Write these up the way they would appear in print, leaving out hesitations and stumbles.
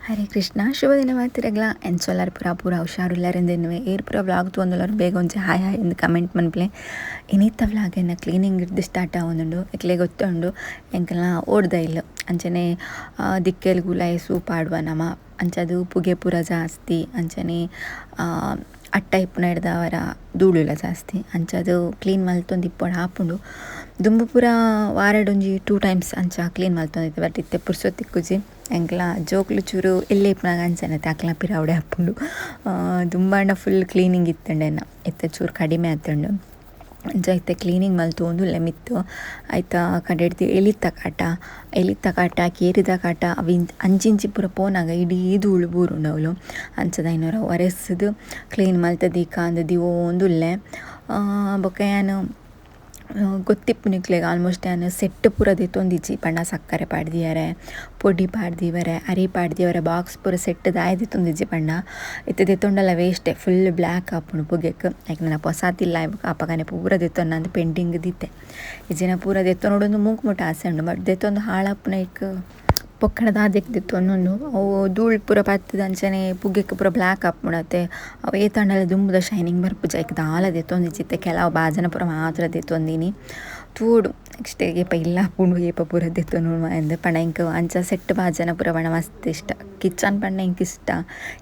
ಹರೇ ಕೃಷ್ಣ, ಶುಭ ದಿನ ಮಾತಿರಗ್ಲ. ಎಂಚೊಲ್ಲಾರ್ ಪೂರ ಪೂರ ಹುಷಾರುಲ್ಲಾರೆಂದೆನ್ನುವೆ. ಏರ್ ಪೂರ ವ್ಲಾಗ್ ತೂವೊಂದುಲ್ಲಾರ್ ಬೇಗ ಒಂಜಿ ಹಾಯ್ ಹಾಯ್ ಎಂದು ಕಮೆಂಟ್ ಮನ್ಪುಲೆ. ಇನಿತ್ತ ವ್ಲಾಗ್ ಎನ್ನ ಕ್ಲೀನಿಂಗ್ ಇರ್ದ್ ಸ್ಟಾರ್ಟ್ ಆವೊಂದುಂಡು. ಎಕ್ಲೆ ಗೊತ್ತುಂಡು ಎಂಕಲ್ನ ಓಡ್ದ ಇಲ್ಲ್ ಅಂಚನೆ ದಿಕ್ಕೆಲ್ ಗುಲಾಯಿ ಸೂ ಪಾಡುವ ನಮ ಅಂಚದು ಪುಗೆ ಪೂರ ಜಾಸ್ತಿ ಅಂಚನೆ ಅಟ್ಟ ಇಪ್ಪುನೆಡ್ದಾವರ ಧೂಳುಲ ಜಾಸ್ತಿ ಅಂಚಾದ್ ಕ್ಲೀನ್ ಮಲ್ತೊಂದು ಇಪ್ಪೊಡು ಆಪುಂಡು. ದುಂಬು ಪೂರ ವಾರಡೊಂಜಿ 2 ಟೈಮ್ಸ್ ಅಂಚ ಕ್ಲೀನ್ ಮಲ್ತೊಂದಿತ್ತೆ, ಬಟ್ ಇತ್ತೆ ಪುರ್ಸೊತ್ತು ತಿಕ್ಕುಜಿ. ಎಂಕ್ಲ ಜೋಕುಲು ಚೂರು ಎಲ್ಲೆ ಇಪ್ಪುನಗ ಅಂಚನೆ ಅಕ್ಲ್ನ ಪಿರಾವುಡೆ ಆಪುಂಡು. ದುಂಬಾಂಡ ಫುಲ್ ಕ್ಲೀನಿಂಗ್ ಇತ್ತುಂಡು ಎನ್ನ, ಇತ್ತೆ ಚೂರು ಕಡಿಮೆ ಆತುಂಡು. ಅಂಚ ಇತ್ತೆ ಕ್ಲೀನಿಂಗ್ ಮಲ್ತೊಂದುಲ್ಲೆ ಮಿತ್ತ್ ಐತ ಕಡೆಡ್ದ್ ಎಲಿತ್ತ ಕಾಟ ಎಲಿತ್ತ ಕಾಟ ಕೇರಿದ ಕಾಟ ಅವು ಅಂಚಿಂಚಿ ಪೂರ ಪೋನಗ ಇಡೀ ಧೂಳು ಬೂರುಂಡು ಅವ್ಲು. ಅಂಚದ ಐನೊರ ಒರೆಸ್ದ್ ಕ್ಲೀನ್ ಮಲ್ತ್ ದೀಕಾಂದ್ ದೀವೊಂದುಲ್ಲೆ. ಬೊಕ್ಕ ಯಾನ್ ಗೊತ್ತಿಪ್ಪು ನಿಕ್ಲೆಗ್ ಆಲ್ಮೋಸ್ಟ್ ಯಾನ್ ಸೆಟ್ ಪೂರ ದೆತ್ತೊಂದಿಜ್ಜಿ, ಪಂಡ ಸಕ್ಕರೆ ಪಾಡ್ದಿಯರೆ ಪೊಡಿ ಪಾಡ್ದಿವರೆ ಅರಿ ಪಾಡ್ದಿವರೆ ಬಾಕ್ಸ್ ಪೂರ ಸೆಟ್ ದಾಯ ದೆತ್ತೊಂದಿಜ್ಜಿ ಪಂಡ ಇತ್ತೆ ದೆತ್ತೊಂಡಲ ವೇಸ್ಟೆ, ಫುಲ್ ಬ್ಲ್ಯಾಕ್ ಆಪುಂಡು ಪುಗೆಕ್. ಐಕ್ ನನ ಪೊಸಾತಿಲ್ಲ ಅಪಗನೆ ಪೂರ ದೆತ್ತೊಂದು ಪೆಂಡಿಂಗ್ ದೀತೆ. ಇಜ್ಜಿನ ಪೂರ ದೆತ್ತೊನೊಡೊಂದು ಮೂಂಕು ಮುಟ್ಟ ಆಸೆ ಉಂಡು, ಬಟ್ ದೆತ್ತೊಂದು ಹಾಳಾಪುನೈಕ್ ಪೊಕ್ಕಡ ದಾದೆಕ್ ದೆತ್ತೊಂದುಂಡು. ಅವು ಧೂಳು ಪೂರ ಪತ್ತುದು ಅಂಚನೆ ಪುಗೆಕ್ ಪೂರ ಬ್ಲ್ಯಾಕ್ ಆಪುಂಡತೆ, ಅವು ಏತಾಂಡಲ ದುಂಬುದ ಶೈನಿಂಗ್ ಬರ್ಪುಜಿ. ಐಕ್ ದಾಲ ದೆತ್ತೊಂದಿಜ್ಜಿ ಇತ್ತೆ, ಕೆಲವು ಬಾಜನ ಪೂರ ಮಾತ್ರ ದೆತ್ತೊಂದಿನಿ. ತೂಡು ನೆಕ್ಸ್ಟ್ ಏಪ ಇಲ್ಲ ಆಪುಂಡು ಏಪ ಪೂರ ದೆತ್ತೊನು ಅಂದ್. ಪಂಡ ಎಂಕ್ ಅಂಚ ಸೆಟ್ ಬಾಜನ ಪೂರ ಪಂಡ ಮಸ್ತ್ ಇಷ್ಟ. ಕಿಚನ್ ಪಂಡ ಎಂಕ್ ಇಷ್ಟ,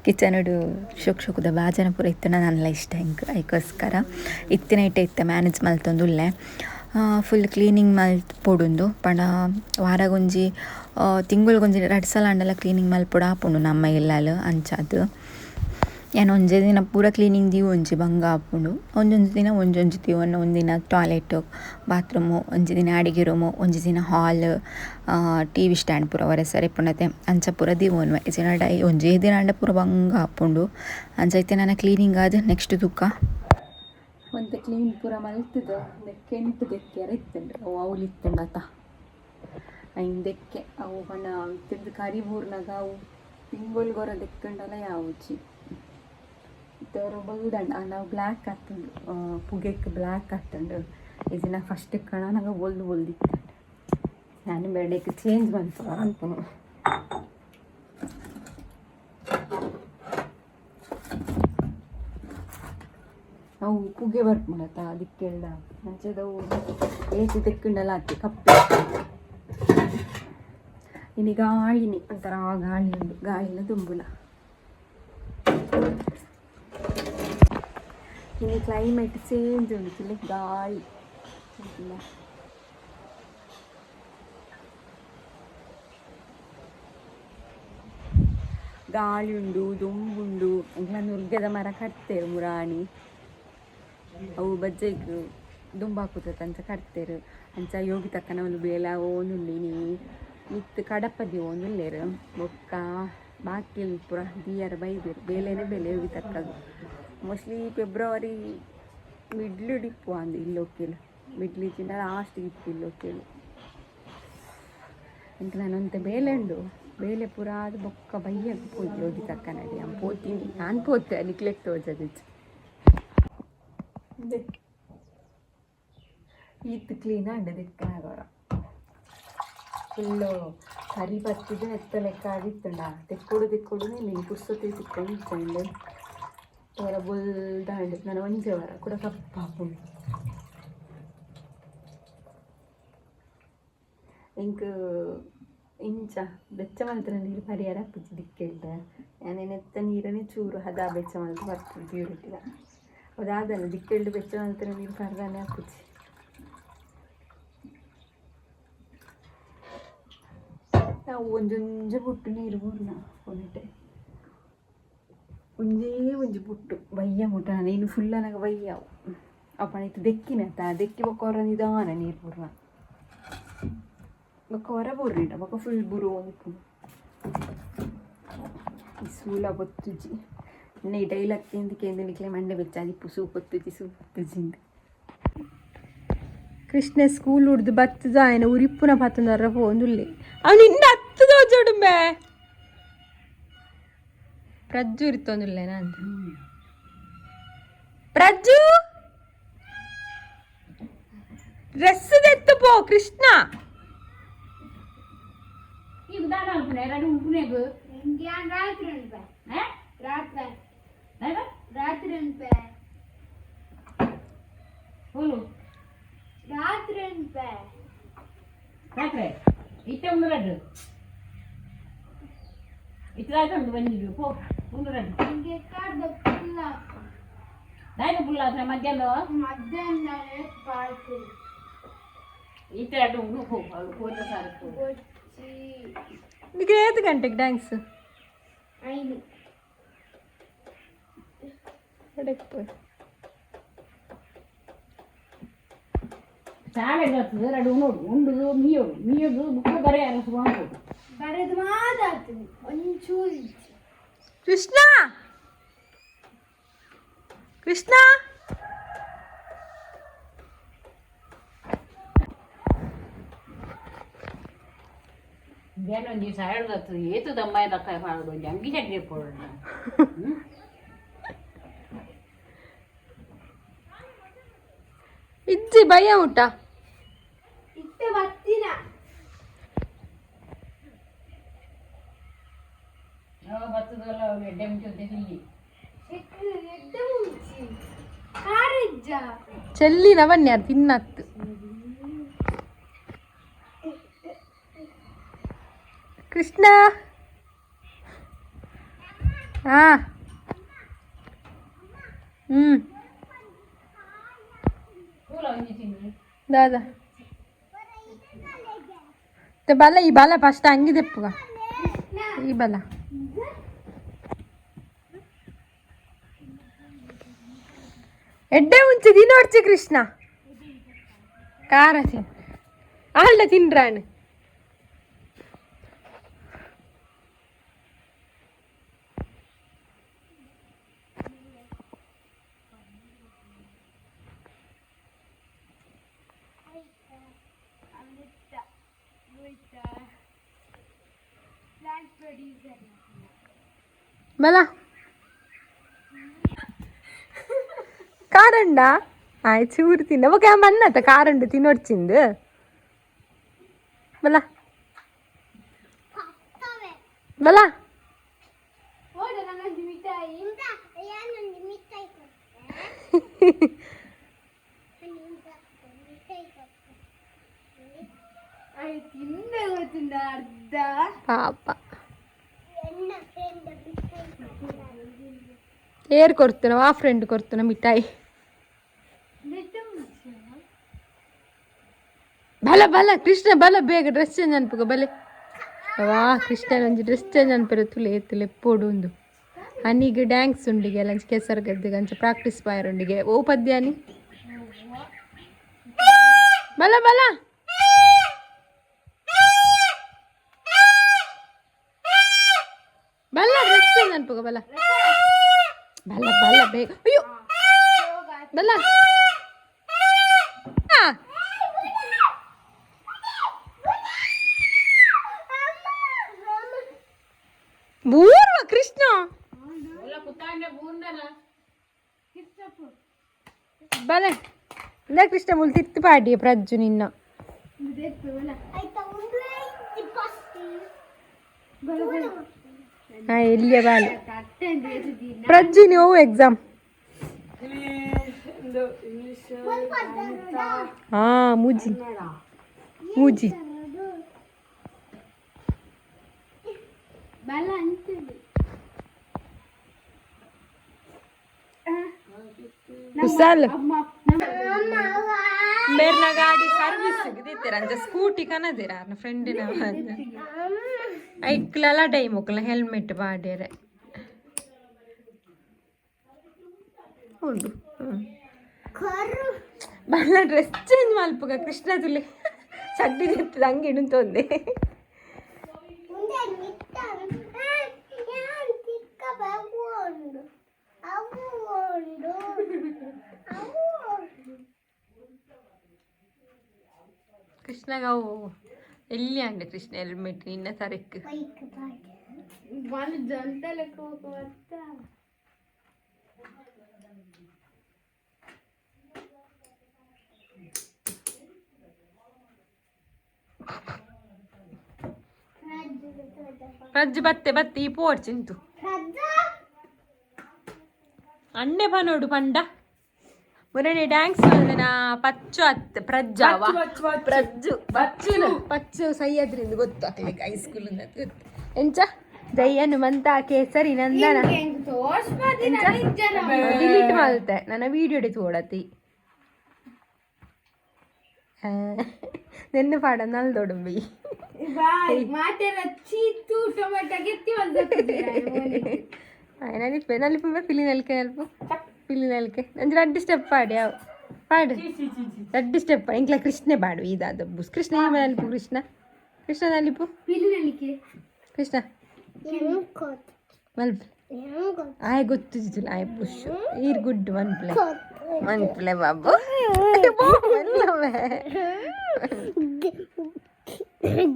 ಕಿಚನ್ ಶೋಕ್ ಶೋಕುದ ಬಾಜನ ಪೂರ ಇತ್ತುಂಡ ನನ್ಲ ಇಷ್ಟ ಎಂಕ್. ಐಕೋಸ್ಕರ ಇತ್ತಿನೈಟೆ ಇತ್ತೆ ಮ್ಯಾನೇಜ್ ಮಲ್ತೊಂದುಲ್ಲೆ. ಫುಲ್ ಕ್ಲೀನಿಂಗ್ ಮಲ್ಪೊಡುಂದು ಪಂಡ ವಾರಗೊಂಜಿ ತಿಂಗೊಳ್ಗೊಂಜಿ ರಡ್ಡ್ ಸಲ ಆಂಡಲ ಕ್ಲೀನಿಂಗ್ ಮಲ್ಪೊಡು ಆಪುಂಡು ನಮ್ಮ ಇಲ್ಲಲ್. ಅಂಚಾದ್ ಯಾನ್ ಒಂಜೇ ದಿನ ಪೂರ ಕ್ಲೀನಿಂಗ್ ದೀವೊಂಜಿ ಬಂಗ ಆಪುಂಡು. ಒಂಜೊಂಜಿ ದಿನ ಒಂಜೊಂಜಿ ದೀವೊನ್ನ, ಒಂದಿನ ಟಾಯ್ಲೆಟ್ ಬಾತ್ರೂಮು, ಒಂಜಿ ದಿನ ಅಡಿಗೆ ರೂಮು, ಒಂಜಿ ದಿನ ಹಾಲ್ ಟಿ ವಿ ಸ್ಟ್ಯಾಂಡ್ ಪೂರ ಒರೆಸರೆ ಇಪ್ಪುಂಡತೆ ಅಂಚ ಪೂರ ದೀವೊನ್ವೆ. ಇಜ್ಜಿಂಡ ಡೈ ಒಂಜೇ ದಿನ ಆಂಡ ಪೂರ ಬಂಗ ಆಪುಂಡು. ಅಂಚ ಇತ್ತೆ ನನ ಕ್ಲೀನಿಂಗ್ ಆದ್ ನೆಕ್ಸ್ಟ್ ತುಕ್ಕ. ಒಂತೆ ಕ್ಲೀನ್ ಪೂರ ಮಲ್ತುದು ಕೆಂಟು ದೆಕ್ಕಿಯರ ಇತ್ತುಂಡು, ಅವು ಅವ್ಲು ಇತ್ತುಂಡು ಅತ ಐನ್ ದೆಕ್ಕೆ. ಅವು ಪಂಡ ಇತ್ತಿರ್ದ್ ಕರಿ ಬೂರ್ನಗ ಅವು ತಿಂಗೊಳ್ಗೊರ ದೆಕ್ಕಂಡಲ ಯಾವುಜಿ. ಇತ್ತೆ ಒರ ಬೊಲ್ದಂಡ ಆಂಡ ಅವು ಬ್ಲ್ಯಾಕ್ ಆತುಂಡು, ಪುಗೆಕ್ ಬ್ಲ್ಯಾಕ್ ಆತುಂಡು. ಇಜಿನ ಫಸ್ಟ್ ಕಣನಗ ಬೊಲ್ದು ಬೊಲ್ದು ಇತ್ತುಂಡು. ಯಾನ್ ಬೇಡಕ್ಕೆ ಚೇಂಜ್ ಮನ್ಪುವ ಅನ್ಪುನು. ಅವು ಪುಗೆ ಬರ್ಪುಂಡತ ದಿಕ್ಕೆಲ್ಡ ಅಂಚದವು ಏತ್ ದೆಕ್ಕುಂಡಲ ಆತೆ ಕಪ್ಪು. ಇನಿ ಗಾಳಿನಿ ಒಂಥರ ಗಾಳಿ ಉಂಡು, ಗಾಳಿನ ದುಂಬುಲ. ಇನಿ ಕ್ಲೈಮೇಟ್ ಚೇಂಜ್ ಉಂಡು, ಗಾಳಿ ಗಾಳಿ ಉಂಡು, ದುಂಬುಂಡು. ಎಂಕ್ಲ ನುರ್ಗೆದ ಮರ ಕಟ್ತೇರು ಮುರಾಣಿ, ಅವು ಬಜ್ಜೈಗ್ ದುಂಬಾಕುತತ್ ಅಂಚ ಕಟ್ತೇರು. ಅಂಚ ಯೋಗಿ ತಕ್ಕನ ಬೇಲೆ ಓಂದುಂಡು. ಇನಿ ಮಿತ್ತ್ ಕಡಪ ದೀವೊಂದುಲ್ಲೆರ್, ಬೊಕ್ಕ ಬಾಕಿಲ್ ಪೂರ ದೀಯರ ಬೈದೆರ್. ಬೇಲೆನೆ ಬೇಲೆ ಯೋಗಿ ತಕ್ಕಗ್. ಮೋಸ್ಟ್ಲಿ ಫೆಬ್ರವರಿ ಮಿಡ್ಲ್ ಇಪ್ಪು ಅಂದ್ ಇಲ್ಲೊಕ್ಕೆಲ್, ಮಿಡ್ಲ್ ಇಜ್ಜಿಂಡ ಲಾಸ್ಟ್ ಇಪ್ಪು ಇಲ್ಲೊಕ್ಕೆಲ್. ಎಂಕ್ ನನ ಒಂತೆ ಬೇಲೆ ಉಂಡು, ಬೇಲೆ ಪೂರ ಆದ್ ಬೊಕ್ಕ ಬಯ್ಯಗ್ ಪೋಯಿ ಯೋಗಿ ತಕ್ಕನಡೆ. ಯಾನ್ ಪೋತೀನಿ, ಯಾನ್ ಪೋತೆ ನಿಕ್ಲೆಗ್ ತೋಜದಿಜ್ಜಿ. ಈತ್ ಕ್ಲೀನ್ ಆಂಡ್ ದಿಕ್ಕನಾಗವರ ಫುಲ್ಲು ಕರಿ ಬತ್ತಿದ್ ಎತ್ತ ಲೆಕ್ಕ ಆದಿತ್ತುಂಡ. ತೆಕ್ಕೊಡು ತೆಕ್ಕೊಡು ನೀನು ಪುರ್ಸೊತ್ತಿಗೆ ತಿಕ್ಕೊಂಡು ವರ ಬೊಲ್ದಾಂಡ್. ನನ ಒಂಜೆ ವರ ಕುಡ ಕಪ್ಪಾಪುಂಡು. ಎಂಕ್ ಇಂಚ ಬೆಚ್ಚ ಮಲ್ತಿನ ನೀರು ಪರಿಯರ ಆಪುಜಿ ದಿಕ್ಕೆಲ್ಡ್. ಯಾನ್ ನೆತ್ತ ನೀರನೇ ಚೂರು ಹದ ಬೆಚ್ಚ ಮಲ್ತ್ ಪರ್ಪುನು ಪ್ಯೂರಿಟಿದ. ಅದಾದಲ್ಲ ದಿಕ್ಕೆಲ್ಡ್ ಬೆಚ್ಚ ಮಲ್ತಿನ ನೀರು ಪರ್ದಾನೆ ಆಪುಜಿ. ನಾವು ಒಂಜೊಂಜೆ ಬೊಟ್ಟು ನೀರು ಬೂರ್ನ ಕೊನೆಟೆ, ಒಂಜೇ ಒಂಜಿ ಬೊಟ್ಟು ಬಯ್ಯ ಮುಟ್ಟ. ಇನ್ನು ಫುಲ್ ಅನಗ ಬಯ್ಯ ಅವು ಅಪ್ಪಣ ಇತ್ತು ದೆಕ್ಕಿನತ್ತ ದೆಕ್ಕಿ ಬೊಕ್ಕ ಹೊರ ನಿಧಾನ ನೀರು ಬೂರ್ನ, ಬೊಕ್ಕ ಹೊರ ಬೂರ್ನಿಟ ಬೊಕ್ಕ ಫುಲ್ ಬುರು ಉಪ್ಪುಂಡು. ಈ ಸೂಲ ಬೊತ್ತುಜಿ ಇನ್ನು ಈ ಡೈಲಾಗ್ ಕೇಂದು ಕೇಂದು ನಿಕ್ಲೆ ಮಂಡೆ ಬೆಚ್ಚಾದಿಪ್ಪು, ಸೂ ಪೊತ್ತುಜಿ ಸೂ ಪೊತ್ತುಜಿ. ಕೃಷ್ಣ ಸ್ಕೂಲ್ ಉಡ್ದು ಬತ್ತದ ఆయన ಉರಿಪ್ಪುನ ಪತ್ತೊಂದರ ಪೋಂದುಲ್ಲೆ. ಅವನು ಇನ್ನ ಹತ್ತು ತೋಜೋಡುಂಬೆ ಪ್ರಜ್ಜು ಇರ್ತೊಂದುಲ್ಲೆ ನಾನು. ಪ್ರಜ್ಜು ಡ್ರೆಸ್ ದೆತ್ತು ಪೋ ಕೃಷ್ಣ. ರಾತ್ರಿ ಇತ್ತೆ ಒಂದು ರಡ್ಡು ಇತ್ತು ಉಂಡು ಬಂದಿದ್ದು ಪೋ ಒಂದು ರಡ್ಡು ದಾಯನ ಪುಲ್ಲ ಆದ್ರೆ ಮಧ್ಯಾಹ್ನ ಇತ್ತೆ ರಡ್ಡು ಉಂಡು ಪೋ ಅವ್ಳು ಕೋತ ಸಾರು ಪೋ. ಈಗ ಏತ್ ಗಂಟೆಗೆ ಡ್ಯಾನ್ಸ್? 5. ಶಾಲೆ ಬರ್ತದೆ ರಡ್ಡು ಉಣ್ಣೋಡು ಉಂಡುದು ಮೀಯೋಡು ಮೀಯೋದು ಬುಕ್ಕ ಬರೆ ಅರಸು ಮಾಡ್ಬೋದು. ಬರೆದು ಮಾತಾಡ್ತೀನಿ ಒಂಚೂರು ಇಜ್ಜಿ. ಕೃಷ್ಣ, ಕೃಷ್ಣ. ಬೇರೆ ಒಂದು ದಿವಸ ಹೇಳೋದು ಏತು ದಮ್ಮಾಯ ದಕ್ಕ ಮಾಡೋದು ಒಂದು ಅಂಗಿ ಚಟ್ನಿ ಕೊಡೋಣ. ಇಜ್ಜಿ ಭಯ ಊಟ. ಇತ್ತೆ ಬತ್ತಿನ. ಬರ್ತದಲ್ಲ ಎಡ್ಡೆ ಮುಂಚೆ ಇಲ್ಲಿ. ಎಡ್ಡೆ ಮುಂಚಿ ಕಾರಿಜ್ಜ. ಚೆಲ್ಲಿನ ಬನ್ನಿ ಅದು ತಿನ್ನತ್ತು. ಕೃಷ್ಣ, ಹಾ ಹ್ಮ್. ಕೂಲ ಒಂಜಿ ತಿಂದು. ದಾದಾ ಮತ್ತೆ ಬಲ ಈ ಬಲ ಫಸ್ಟ್ ಅಂಗಿದೆಪ್ಪುಗ ಈ ಬಲ. ಎಡ್ಡೆ ಮುಂಚೆ ದಿನೋಡ್ಚಿ ಕೃಷ್ಣ ಖಾರ ತಿನ್ ಅಲ್ಲ ತಿನ್ರಾಣಿ. ಬಲ ಕಾರಂಡ ಆಯ್ ಚೂರು ತಿನ್ನ ಬೊಕ ಬನ್ನತ ಕಾರಂಡು ತಿನ್ನೊಡ್ಚಿಂದು ಬಲ ಬಲ. ಓಡ ನನ್ನೊಂದು ಮಿಠಾಯಿ. ಆಯ್ತು ತಿಂದೆ ಗೊತ್ತುಂಡ ಅರ್ಧ. ಪಾಪ ಏರ್ ಕೊಡ್ತುನ ಆ ಫ್ರೆಂಡ್ ಕೊಡ್ತುನ ಮಿಠಾಯಿ. ಎಡ್ಡೆ ಮುಂಚಿ. ಬಲ ಬಲ ಕೃಷ್ಣ ಬಲ ಬೇಗ ಡ್ರೆಸ್ ಚೇಂಜ್ ಅನ್ಪುಗ ಬಲೆ ವಾ ಕೃಷ್ಣ ಒಂಜಿ ಡ್ರೆಸ್ ಚೇಂಜ್ ಅನ್ಪೆರೆ ತುಲೆ ತುಲೆ ಪೋಡು ಉಂದು ಅನಿಗ್ ಡ್ಯಾನ್ಸ್ ಉಂಡಿಗೆ ಲಂಚ್ ಕೆಸರು ಗದ್ದೆಗೆ ಅಂಚ ಪ್ರಾಕ್ಟೀಸ್ ಪಾಯರುಂಡಿಗೆ ಓ ಪದ್ಯಾನಿ ಬಲ ಬಲ ಬಲ್ಲ ಡ್ರೆಸ್ ಚೇಂಜ್ ಅನ್ಪುಗ ಬಲ ಬಲ ಬಲ ಬೇಗ ಅಯ್ಯೋ ಬಲ ಆ. ಬೂರ್ವ ಕೃಷ್ಣ. ಬಲೆ ಇಂದ ಕೃಷ್ಣ ಮುಲ್ ತಿತ್ತು ಪಾಡಿ ಪ್ರಜ್ಜು ನಿನ್ನ. ಹಾ ಎಲ್ಲಿಯ ಬಾಲೆ ಪ್ರಜ್ಜು ನೀವು ಎಕ್ಸಾಮ್ ಹಾ ಮೂಜಿ ಮೂಜಿ. ಬಲ ಅಂತೇಳಿ. ಕುಸಾಲ್ ಬೇರ್ನ ಗಾಡಿ ಸರ್ವಿಸ್ ದಿತ್ತೆರ್ ಅಂಚ ಸ್ಕೂಟಿ ಕನದಿರ ಅರ್ನ ಫ್ರೆಂಡಿನ ಐಕ್ಲಲ ಟೈಮ್ ಒಕ್ಕಲ ಹೆಲ್ಮೆಟ್ ಪಾಡ್ಯರೆ ಉಂಡು. ಬಲ್ಲ ಡ್ರೆಸ್ ಚೇಂಜ್ ಮಲ್ಪುಗ ಕೃಷ್ಣ ತುಲೆ ಚಡ್ಡಿ ದೆತ್ತದ ಅಂಗಿ ಇಡುಂತೊಂದೆ. ಕೃಷ್ಣಗ ಅವು ಎಲ್ಲಿ ಅಂಡ ಕೃಷ್ಣ ಹೆಲ್ಮೆಟ್ ನಿನ್ನ ತರಕ್. వాళ్ళు జంతలకు ఒక వత్త. ಪ್ರಜ್ಜು ಬತ್ತೆ ಬತ್ತೆ ಈ ಪೋಡ್ಚಿಂತು ಅಣ್ಣೆ ಪನೋಡು ಪಂಡ ಮುರಣಿ ಡ್ಯಾನ್ಸ್ ಮಲ್ದನ ಪಚ್ಚು ಅತ್ ಪ್ರಜ್ಜಾವ ಪ್ರಜ್ಜು ಪಚ್ಚು ಪಚ್ಚು ಸೈಯದ್ರಿಂದ ಗೊತ್ತು ಅಕ್ಲಿಗೆ ಹೈಸ್ಕೂಲ್ ಗೊತ್ತು ಎಂಚ ಜೈ ಹನುಮಂತ ಕೇಸರಿ ನಂದನ ಡಿಲೀಟ್ ಮಲ್ತೆ ನನ್ನ ವಿಡಿಯೋ ತೋಡತಿ ನಿನ್ನ ಪಾಡ ನಲ್ದೊಡುಂಬಿ ಮಾತೆಲ್ಲ ಚೀತು ಟೊಮೆಟೊ ಗೆತ್ತಿ ಒಂದು ನಲಿಪೆ ನಲಿಪು ಪಿಲಿ ನಲ್ಕೆ ನಲ್ಪು ಪಿಲಿ ನಲ್ಕೆ ಅಂಚೆ ರಡ್ಡು ಸ್ಟೆಪ್ ಪಾಡಿ ಅವು ಪಾಡು ರಡ್ಡು ಸ್ಟೆಪ್ ಇಂಕ್ಲ ಕೃಷ್ಣ ಪಾಡು ಇದಾದ ಬುಸ್ ಕೃಷ್ಣ ಈ ನಲಿಪು ಕೃಷ್ಣ ಕೃಷ್ಣ ನಲಿಪು ಪಿಲಿ ನಲಿಕೆ ಕೃಷ್ಣ ಮಲ್ಪ ಆಯ್ ಗೊತ್ತಿದ್ದಿಲ್ಲ ಆಯ್ ಬುಷ್ ಈರ್ good one play one play ಬಾಬು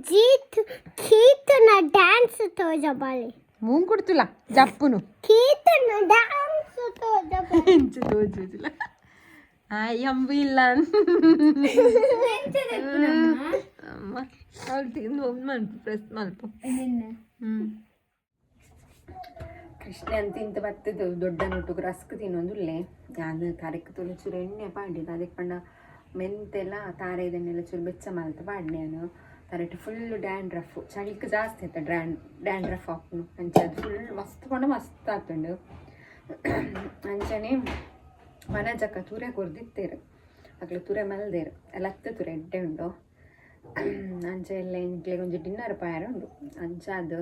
ಜೀತ್ ಕೀತನ ಡ್ಯಾನ್ಸ್ ತೋಜಬಾಲಿ. ಮೂಂಗ್ ಕುಡ್ತುಲ ಜಪ್ಪುನು. ಕೀತನ ಡ್ಯಾನ್ಸ್ ತೋಜಬಾಲಿ. ಎಂಚ ತೋಜುದಿಲ್ಲ ಆಯ್ ಅಂಬು ಇಲ್ಲ. ಅಮ್ಮ ಅವ್ಳು ತಿಂದು ಮಲ್ಪ ಪ್ರೆಸ್ ಮಲ್ಪ. ಕೃಷ್ಣ ಅಂತ ಇಂತ ಬತ್ತದು ದೊಡ್ಡ ನೊಟ್ಟುಗು ರಸ್ಕ್ ತಿನ್ನೊಂದುಲ್ಲೆ. ಯಾನ್ ಕರೆಕ್ ತುಲೆ ಚೂರು ಎಣ್ಣೆ ಪಾಡಿದ. ಅದಕ್ಕೆ ಪಂಡ ಮೆಂತೆಲ್ಲ ತಾರೆ ಇದನ್ನೆಲ್ಲ ಚೂರು ಬೆಚ್ಚ ಮಲ್ತ ಪಾಡ್ನೆ. ನಾನು ತರೆಟ್ ಫುಲ್ ಡ್ಯಾಂಡ್ರಫ್, ಚಳಿಕ್ ಜಾಸ್ತಿ ಆಯ್ತು ಡ್ಯಾಂಡ್ರಫ್ ಆಪುನು. ಅಂಚ ಅದು ಫುಲ್ ಮಸ್ತ್ ಪಂಡ ಮಸ್ತ್ ಆತುಂಡು. ಅಂಚನೆ ಮನಜಕ್ಕ ತುರೆ ಕೊರ್ದಿತ್ತೇರು, ಅಕ್ಲು ತುರೆ ಮಲ್ದೇರು, ಲತ್ತ ತುರೆ ಎಡ್ಡೆ ಉಂಡು. ಅಂಚ ಎಲ್ಲ ಎಂಕ್ಲೆಗ್ ಒಂಜಿ ಡಿನ್ನರ್ ಪಾಯರ ಉಂಡು. ಅಂಚ ಅದು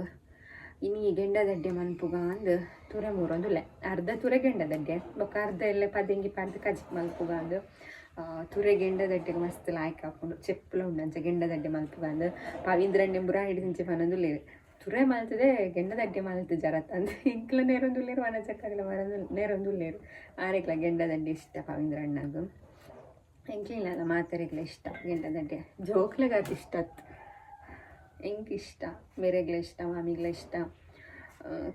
ಇನಿ ಗೆಂಡದಡ್ಡೆ ಮನ್ಪುಗ ಅಂದ್ ತುರೆ ಮೂರೊಂದುಲ್ಲೆ. ಅರ್ಧ ತುರೆ ಗೆಂಡದಡ್ಡೆ, ಬೊಕ್ಕ ಅರ್ಧ ಎಲ್ಲ ಪದೆಂಗಿ ಪಾಡ್ದು ಕಜಿಕ್ ಮಲ್ಪುಗ ಅಂದ್. ತುರೆ ಗೆಂಡದಡ್ಡೆಗೆ ಮಸ್ತ್ ಲಾಯ್ಕ್ ಆಪುಂಡು, ಚೆಪ್ಪುಲ ಉಂಡು. ಅಂಚ ಗೆಂಡದಡ್ಡೆ ಮಲ್ಪುಗ ಅಂದ್ ಪವಿಂದ್ರಣ್ಣೆ ಬುರಾಣಿಡ್ ಇಂಚೆ ಪನೊಂದುಲ್ಲೆರ್, ತುರೆ ಮಲ್ತದೆ ಗೆಂಡದಡ್ಡೆ ಮಲ್ತು ಜರತ್ ಅಂದ್. ಇಂಕ್ಲ ನೇರೊಂದುಲ್ಲೆರ್, ವನಜಕ್ಕಗ್ಲ ಮರೊಂದು ನೇರೊಂದುಲ್ಲೆರ್. ಆರೆಗ್ಲ ಗೆಂಡದಡ್ಡೆ ಇಷ್ಟ ಪವಿಂದ್ರಣ್ಣಗ್, ಎಂಕ್ಲಿಲ್ಲ ಮಾತೆರೆಗ್ಲ ಇಷ್ಟ ಗೆಂಡದಡ್ಡೆ. ಜೋಕ್ಲೆಗ್ ಆತ್ ಇಷ್ಟ ಅತ್, ಎಂಕ್ ಇಷ್ಟ, ಮೇರೆಗ್ಲ ಇಷ್ಟ, ಮಾಮಿಗ್ಲ ಇಷ್ಟ.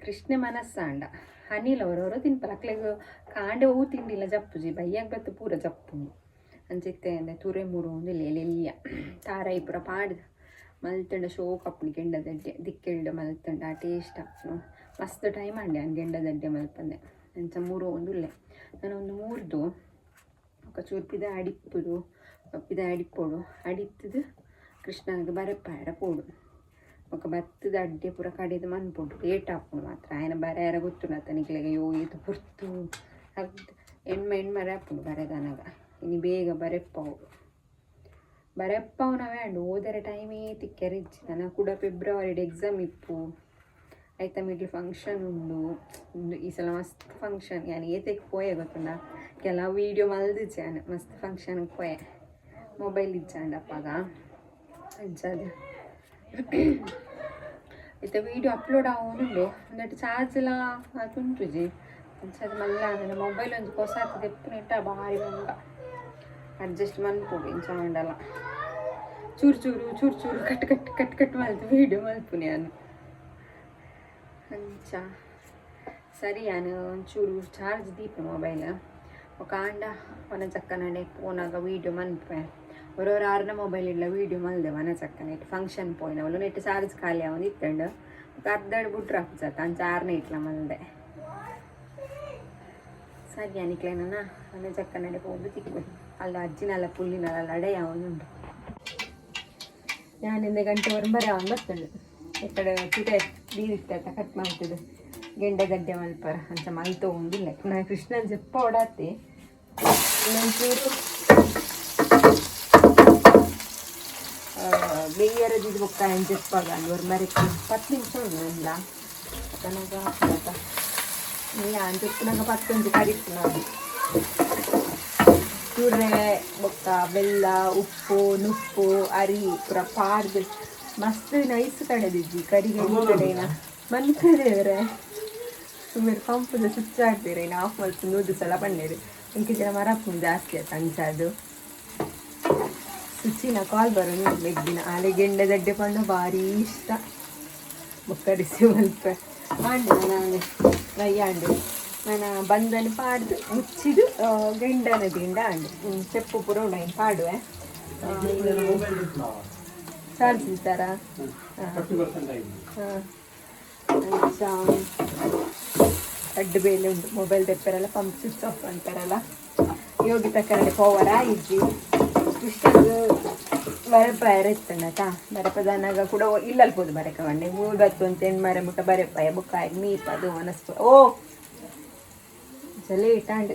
ಕೃಷ್ಣೆ ಮನಸ್ಸಾಂಡ ಅನಿಲ್ ಅವರವರು ತಿನ್ಪಲ್ಲ. ಅಕ್ಲೆಗ್ ಕಾಂಡೆ ಹೂ ತಿಂಡಿಲ್ಲ ಜಪ್ಪುಜಿ, ಬಯ್ಯಾಗ ಬತ್ತು ಪೂರ ಜಪ್ಪುಂಡು. ಅಂಚಿತ್ತೆ ಅಂದೆ ತುರೆ ಮೂರು ಒಂದು ಎಲ್ಲಿಯ ತಾರಾಯಿ ಪೂರ ಪಾಡ್ದು ಮಲ್ತುಂಡ ಶೋಕ್ ಆಪುಂಡು ಗೆಂಡದಡ್ಡೆ. ದಿಕ್ಕೆಲ್ಡ್ ಮಲ್ತುಂಡ ಆ ಟೇಸ್ಟ್ ಆಪುಂಡು. ಮಸ್ತ್ ಟೈಮ್ ಆಂಡೆ ಆನ್ ಗೆಂಡದಡ್ಡೆ ಮಲ್ಪಂದೆ. ಅಂಚ ಮೂರು ಒಂದು ನಾನು ಒಂದು ಮೂರ್ದು ఒక ಚೂರು ಪಿದ ಅಡಿಪ್ಪುದು, ಪಿದ ಅಡಿಪ್ಪೋಡು. ಅಡಿತ್ತದು ಕೃಷ್ಣಗ್ ಬರೆಪಾಯರ ಪೋಡು. ಬೊಕ ಬತ್ತದ ಅಡ್ಡೆ ಪೂರ ಕಡೆದು ಮನ್ಪುಂಡು. ಲೇಟ್ ಆಪುಂಡು ಮಾತ್ರ. ಆಯನ ಬರೆಯರ ಗೊತ್ತುಂಡು ನಿಕ್ಲೆಗ್. ಅಯ್ಯೋ ಏತ್ ಪೊರ್ತು ಅರ್ಧ ಎಣ್ಮ ಎಣ್ಮರೆ ಆಪುಂಡು ಬರೆದನಗ. ಇನಿ ಬೇಗ ಬರೆಪ್ಪಾವು ಬರೆಪ್ಪಾವುನವೇ ಅಂಡು ಓದರೆ ಟೈಮೇ ತಿಕ್ಕೆರೆ ಇಜ್ಜಿ. ನನ ಕುಡ ಫೆಬ್ರವರಿಡ್ ಎಕ್ಸಾಮ್ ಇಪ್ಪು, ಐತ ಮಿಡ್ಲ್ ಫಂಕ್ಷನ್ ಉಂಡು. ಉಂದು ಈ ಸಲ ಮಸ್ತ್ ಫಂಕ್ಷನ್. ಯಾನ್ ಏತೆಗ್ ಪೋಯೆ ಗೊತ್ತುಂಡ? ಕೆಲವು ವೀಡಿಯೋ ಮಲ್ದಿಜ್ಜಿ ಯಾನ್. ಮಸ್ತ್ ಫಂಕ್ಷನ್ ಪೋಯೆ, ಮೊಬೈಲ್ ಇಜ್ಜಾಂಡ ಅಪಗ. ಅಂಚಾದ್ ಇತ್ತೆ ವೀಡಿಯೋ ಅಪ್ಲೋಡ್ ಆವೊಂದುಂಡು, ಉಂದೆಟ್ ಚಾರ್ಜ್ ಲಾ ಆತ್ ಉಂತುಜಿ. ಅಂಚಾದ್ ಮಲ್ಲ ಆಂಡ ಮೊಬೈಲ್ ಒಂಜಿ ಪೊಸಾತ್ ದೆಪ್ಪುನೆಟ್ಟ ಬಾರಿ ಬಂಗ. ಅಡ್ಜಸ್ಟ್ ಮನ್ಪೊಡು ಇಂಚ ಆಂಡಲ. ಚೂರು ಚೂರು ಚೂರು ಚೂರು ಕಟ್ ಕಟ್ ಕಟ್ ಕಟ್ ಮಲ್ತ್ ವೀಡಿಯೋ ಮಲ್ಪುನಿ ಯಾನ್. ಅಂಚ ಸರಿ, ಯಾನ್ ಒಂಚೂರು ಚಾರ್ಜ್ ದೀಪೆ ಮೊಬೈಲ್. ಬೊಕ ಆಂಡ ವನಜಕ್ಕನಡೆ ಪೋನಾಗ ವೀಡಿಯೋ ಮನ್ಪೆ. ಒರೊರ ಆರ್ನ ಮೊಬೈಲ್ ಇಡ್ಲ ವೀಡಿಯೋ ಮಲ್ದೆ. ವನಜಕ್ಕನ ಫಂಕ್ಷನ್ ಪೋಯಿನವುಲು ನೆಟ್ ಚಾರ್ಜ್ ಖಾಲಿ ಆವೊಂದು ಇತ್ತುಂಡು. ಬೊಕ ಅರ್ಧಡ್ ಬುಡ್ರ ಆಪುಜತ್ತ, ಅಂಚ ಆರ್ನ ಇಟ್ಲ ಮಲ್ದೆ. ಸರಿ, ಅನಿಕ್ಲೆನ ವನಜಕ್ಕನಡೆ ಪೋದು ತಿಕ್ಕು. ಅಲ್ಲ ಅಜ್ಜಿನಲ್ಲ ಪುಲ್ಲಿನಲ್ಲ ಲಡೈ ಆವೊಂದುಂಡು. ಯಾನಿಂದ ಗಂಟೆ ಒರಂಬರೆ ಅವನು ಬರ್ತುಂಡು. ಈ ತುರೆ ದೀದಿತ್ತೆ ಕಟ್ ಮಾಡ್ತದೆ ಗೆಂಡೆ ಗಡ್ಡೆ ಮಲ್ಪರ. ಅಂಚ ಮಲ್ತೊಂದಿಲ್ಲ ನಾ. ಕೃಷ್ಣನ್ ಜೆಪ್ಪ ಓಡಾತಿ. ಒಂಚೂರು ಬೇಯರದಿದ್ದು ಬೊಕ್ಕ ಜೆಪ್ಪಾಗ ಒರ್ಮರೆಕ್ 10 ನಿಮಿಷ ಉಂಡು ನಂದ ತನಗ. ಯಾನ್ ಜೆಪ್ಪುನಗ ಪತ್ತೊಂಜಿ ಕರಿಪು ನಾನು. ತುರೆ ಬೊಕ್ಕ ಬೆಲ್ಲ, ಉಪ್ಪು, ನುಪ್ಪು, ಅರಿ ಪೂರ ಪಾಡ್ದು ಮಸ್ತ್ ನೈಸ್ ಕಡೆದಿಜ್ಜಿ ಕರಿಗೆ ಕಡೆನ ಮನ್ಪುದೇವ್ರೆ. ಸುಮ್ಮನೆ ಪಂಪದ ಸ್ವಿಚ್ ಹಾಕ್ತೀರ, ಇನ್ನು ಆಫ್ ಮಲ್ತು ನೂದು ಸಲ ಪನ್ನೇರು. ಇಂಕೆ ಜನ ಮರಪ್ಪು ಜಾಸ್ತಿ ಆಯ್ತು. ಅಂಚಾದು ಸ್ವಿಚ್ಚಿನ ಕಾಲ್ ಬರೋದು ಮೆಗ್ದಿನ ಆಲೆ. ಗೆಂಡೆ ದಡ್ಡೆ ಪಂಡ ಭಾರಿ ಇಷ್ಟ. ಬೊಕ್ಕ ರಿಸೀವ್ ಮಲ್ಪೆ ಆಂಡ್ ನಾನು ಆಂಡ್ ನಾನು ಬಂದನು ಪಾಡ್ದು ಮುಚ್ಚಿದು ಗೆಂಡನ ದಿಂಡ ಆಂಡ್ ಚೆಪ್ಪು ಪೂರ ಉಂಡು, ಐನ್ ಪಾಡುವೆ. Charge ಇರ್ತಾರಾ? 40% ಆಗಿದೆ. ಅಂಚ ಅಡ್ಡು ಬೇಲೆ ಉಂಟು. ಮೊಬೈಲ್ ತೆಪ್ಪರಲ್ಲ, pump switch off ಅಂತಾರಲ್ಲ. ಯೋಗಿತ ಕರಡೆ ಪೋವರ ಇಜ್ಜಿ. ಕೃಷ್ಣಗ್ ಬರಪಾಯರ ಇತ್ತಣ್ಣತ ಬರಪದಾನಾಗ ಕೂಡ ಇಲ್ಲಲ್ಬೋದು ಬರಕ ಬಂಡೆ ಮೂರು ಬತ್ತು ಅಂತ ಮರ ಮುಟ್ಟ ಬರಪಾಯ ಬುಕ್ಕಾಯ ಮೀಪ ಅದು ಮನಸ್ಸು ಓ ಲೇಟ್ ಆಂಡ್.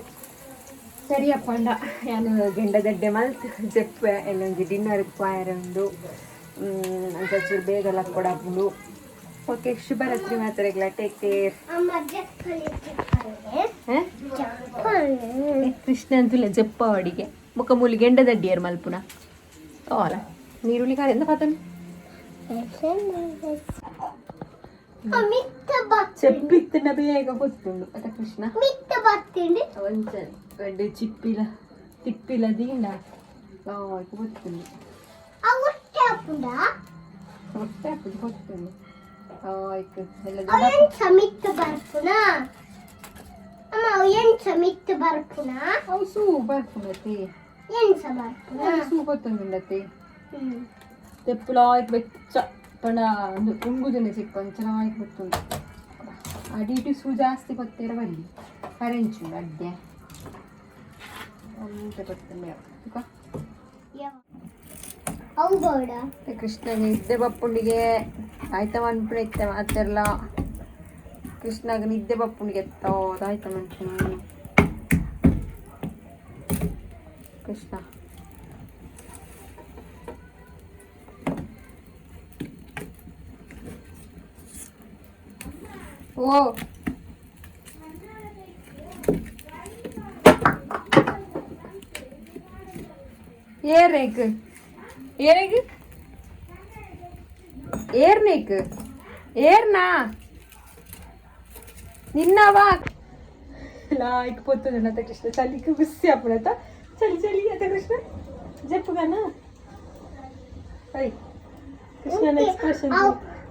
ಸರಿಯಪ್ಪ ಅಂಡ ಯಾನು ಗೆಂಡದಡ್ಡೆ ಮಲ್ತ್ ಜೆಪ್ಪೆ ಎಲ್ಲೊಂಜಿ ಡಿನ್ನರ್ ಪಾಯರ ಉಂಡು. ಅಂಚ ಚೂರು ಬೇಗ ಲಕ್ಕೊಡಾಪುಂಡು. ಓಕೆ, ಶುಭರಾತ್ರಿ ಮಾತ್ರೆಗ್ಲ, ಟೇಕ್ ಕೇರ್. ಅಮ್ಮ, ಜಪ್ಪಲೆ ಜಪ್ಪಲೆ ಜಪ್ಪಲೆ. ಕೃಷ್ಣ ಅಂತುಲೆ ಜಪ್ಪ ಅಡಿಗೆ ಮುಖ ಮೂಲಿ ಗೆಂಡದಡ್ಡಿಯರ್ ಮಲ್ಪುನ ಓಲ ನೀರುಳ್ಳಿ ಖಾರ ಎಂತ ಪಾತನ್. ಮಿತ್ತ ಬತ್ ಚೆಪ್ಪಿತ್ತನ ಬೇಗ ಗೊತ್ತುಂಡು ಅತ ಕೃಷ್ಣ. ಮಿತ್ತ ಬತ್ತಿಂಡು. ಒಂಚನೆ ಗಡ್ಡೆ ಚಿಪ್ಪಿಲ ತಿಪ್ಪಿಲ ದೀಂಡ ಗೊತ್ತುಂಡು. ಅವು ಆಪುಂಡ. ಹೊಟ್ಟೆ ಹಾಕುದು ಗೊತ್ತುಂಡು ಆಯ್ತು ಎಲ್ಲ. ಅವು ಎಂಚ ಮಿತ್ತ ಬರ್ಪುನ ಅಮ್ಮ? ಅವು ಎಂಚ ಮಿತ್ತ ಬರ್ಪುನ? ಅವು ಸೂ ಬರ್ಪುಂಡತಿ. ಎಂಚ ಬರ್ಪುನ? ಸೂ ಗೊತ್ತುಂಡತಿ. ತೆಪ್ಪುಲ ಆಯ್ತು ಬೆಚ್ಚ ಪಂಡ ಒಂದು ಉಂಗುದಿನ ಚಿಕ್ಕ ಚೆನ್ನಾಗಿ ಗೊತ್ತುಂಟು. ಅಡಿ ಇಟ್ಟು ಸೂ ಜಾಸ್ತಿ ಗೊತ್ತಿರ ಬಲ್ಲಿ ಕರೆಂಚುಂಡು ಅಡ್ಡೆ ಒಂತೆ ಗೊತ್ತುಂಡು. ಅವು ಬೋಡ. ಕೃಷ್ಣಗೆ ನಿದ್ದೆ ಬಪ್ಪುಂಡಿಗೆ ಆಯ್ತಾ ಮನ್ಪುಣ ಇತ್ತೆ ಮಾತೆರ್ಲ. ಕೃಷ್ಣಗ ನಿದ್ದೆ ಬಪ್ಪುಂಡಿಗೆ ಎತ್ತೋದಾಯ್ತ ಮನ್ಪುಣ ಕೃಷ್ಣ. ಓ ಏರೇಕ್ ಏರೇಗ್ ಏರ್ನೇಕ್ ಏರ್ನಾ ನಿನ್ನವಾ ಲಾಯ್ಕ್ ಪೊತ್ತುಂಡತ ಕೃಷ್ಣ. ಚಲಿಕ್ ಖುಷಿ ಆಪುಣತ. ಚಲಿ ಚಲಿ ಅತ ಕೃಷ್ಣ ಜಪ್ಪುಗನ I ಕೃಷ್ಣನ ಎಕ್ಸ್ಪ್ರೆಷನ್. ಅವು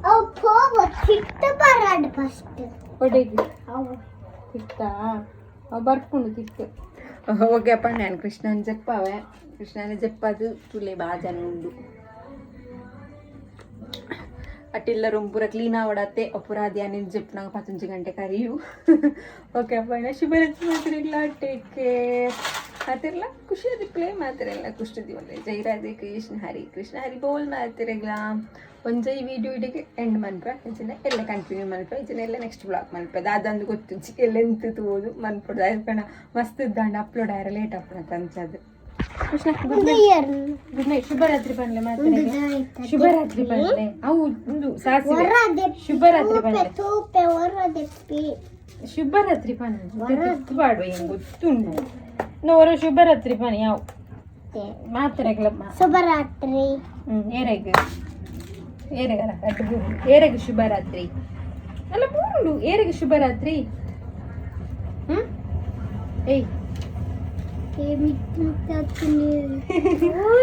ಅವು ಪೋವ ಚಿಟ್ಟ ಬರಾಡ್ ಫಸ್ಟ್. ಒಡೆಗ್ ಅವು ತಿಕ್ತಾ ಅವು ಬರ್ಪುಂಡು ತಿಕ್ಕು. ಓಕೆ ಅಪ್ಪ, ನಾನು ಕೃಷ್ಣನ ಜಪ್ಪಾವೆ. ಕೃಷ್ಣನ ಜಪ್ಪದು ತುಲೆ ಬಾಜನ ಉಂಡು. ಅಟ್ಟಿಲ್ಲ ರೂಮ್ ಪೂರ ಕ್ಲೀನ್ ಆವಡತ್ತೆ ಪೂರ ಅದೇ ಜಪ್ನಾಗ ಪತ್ತೊಂಜಿ ಗಂಟೆ ಕರಿಯು. ಓಕೆ ಅಪ್ಪ, ಶುಭರಾತ್ರಿ ಮಾತ್ರೆಲ್ಲ, ಟೇಕ್ ಕೇರ್ ಮಾತಿರಲ್ಲ, ಖುಷಿ ಪ್ಲೇ ಮಾತಿರಲ್ಲ, ಖುಷಿ ದಿವಲ್ಲ. ಜೈ ರಾಧೆ ಕೃಷ್ಣ, ಹರಿ ಕೃಷ್ಣ ಹರಿ ಬೋಲ್ ಮಾತಿರಗ್ಲ. ಒಂಜೈ ವಿಡಿಯೋ ಇಡಕ್ಕೆ ಎಂಡ್ ಮನ್ಪ ಇಜಿನ ಎಲ್ಲ ಕಂಟಿನ್ಯೂ ಮನ್ಪ ಇಜಿನ ಎಲ್ಲ ನೆಕ್ಸ್ಟ್ ಬ್ಲಾಗ್ ಮನ್ಪ ದಾದಂದು ಗೊತ್ತು ಎಲ್ಲ ಎಂತ ತೂದು ಮನ್ಪೊಡು ದಾಯೆ ಮಸ್ತ್ ಇದ್ದಾಂಡ ಅಪ್ಲೋಡ್ ಆಯ್ರ ಲೇಟ್ ಆಪುನ ಅಂಚದು. ಕೃಷ್ಣ, ಗುಡ್ ಒಂದು ನೈಟ್. ಏರ್. ಗುಡ್ ನೈಟ್, ಶುಭರಾತ್ರಿ ಪನ್ಲೆ ಒಂದು ಮಾತ್ರೆಗೆ. ಶುಭರಾತ್ರಿ ಪನ್ಲೆ. ಅವು ಒಂದು ಸಾಸಿವೆ. ಹೊರದೆಪ್ಪಿ. ಶುಭರಾತ್ರಿ ಪನ್ಲೆ. ತೂಪೆ ಹೊರದೆಪ್ಪಿ. ಶುಭರಾತ್ರಿ ಪನ್ಲೆ ಪಾಡುವ ಏನು ಗೊತ್ತುಂಡು ನೋರ. ಶುಭರಾತ್ರಿ ಪನಿ ಯಾವ ಮಾತ್ರೆಗ್ಲಮ್ಮ. ಶುಭರಾತ್ರಿ. ಹ್ಮ್ ಏರೆಗ್ ಏರೆಗಲ್ಲ ಅಟ್ಟು ಬೂರು ಏರೆಗ್ ಶುಭರಾತ್ರಿ ಅಲ್ಲ ಬೂರುಂಡು ಏರೆಗ್ ಶುಭರಾತ್ರಿ. ಹ್ಮ್ ಏಯ್.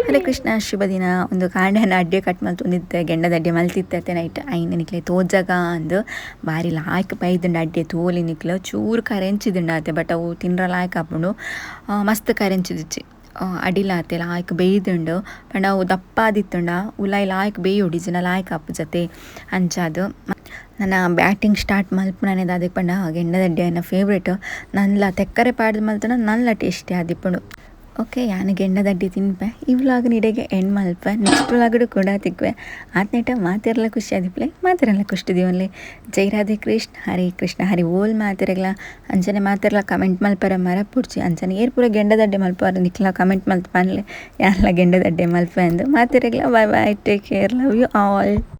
ಹರೇ ಕೃಷ್ಣ, ಶುಭ ದಿನ. ಒಂದು ಕಾಂಡನ ಅಡ್ಡೆ ಕಟ್ ಮಲ್ತೊಂದಿತ್ತೆ, ಗೆಂಡದ ಅಡ್ಡೆ ಮಲ್ತಿತ್ತೆ ಅತ್ತೆ ನೈಟ್. ಐನ್ ನಿಕ್ಲೆ ತೋಜಗ ಅಂದು ಬಾರಿ ಲಾಯ್ಕ್ ಬೈದುಂಡು ಅಡ್ಡೆ ತೋಲಿ ನಿಕ್ಲು. ಚೂರು ಕರೆಂಚಿದುಂಡು ಆತೆ, ಬಟ್ ಅವು ತಿನ್ರ ಲಾಯ್ಕ್ ಆಪುಂಡು. ಮಸ್ತ್ ಕರೆಂಚಿದಿಚ್ಚಿ ಅಡಿಲಾತೆ ಲಾಯ್ಕ್ ಬೇಯ್ದುಂಡು. ಪಂಡ ಅವು ದಪ್ಪಾದಿತ್ತುಂಡ ಉಲಾಯಿ ಲಾಯ್ಕ್ ಬೇಯೋಡಿ ಜನ ಲಾಯ್ಕ್ ಆಪು ಜತೆ ಅಂಚಾದು. ನನ್ನ ಬ್ಯಾಟಿಂಗ್ ಸ್ಟಾರ್ಟ್ ಮಲ್ಪುನನೆ ದಾದೆಗ್ ಪಂಡ ಗೆಂಡದಡ್ಡೆ ಎನ್ನ ಫೇವ್ರೇಟ್. ನನ್ಲ ತೆಕ್ಕರೆ ಪಾಡ್ದು ಮಲ್ತುಂಡ ನನ್ಲ ಟೇಸ್ಟಿ ಆದಿಪ್ಪುಂಡು. ಓಕೆ, ಯಾನ್ ಗೆಂಡದಡ್ಡಿ ತಿನ್ಪೆ. ಈ ವ್ಲಾಗ್ ಇಡೆಗೆ ಎಂಡ್ ಮಲ್ಪ. ನೆಕ್ಸ್ಟ್ ವ್ಲಾಗ್ಡು ಕೂಡ ತಿಕ್ವೆ. ಆತ್ನೇಟ ಮಾತೆರ್ಲ ಖುಷಿ ಆದಿಪ್ಲೆ, ಮಾತೆರೆಲ್ಲ ಖುಷಿ ದೀವನ್ಲೆ. ಜೈ ರಾಧೆ ಕೃಷ್ಣ, ಹರೇ ಕೃಷ್ಣ ಹರಿ ಓಲ್ ಮಾತೆರೆಗ್ಲ. ಅಂಚನೆ ಮಾತೆರ್ಲ ಕಮೆಂಟ್ ಮಲ್ಪರ ಮರ ಪುಡ್ಚಿ. ಅಂಚನೆ ಏರ್ ಪೂರ ಗೆಂಡದಡ್ಡೆ ಮಲ್ಪರ ನಿಕ್ಲ ಕಮೆಂಟ್ ಮಲ್ತ್ ಪನ್ಲೆ, ಯಾನ್ಲ ಗೆಂಡದಡ್ಡೆ ಮಲ್ಪೆ ಅಂದು. ಮಾತೆರೆಗ್ಲ bye bye, take care, love you all.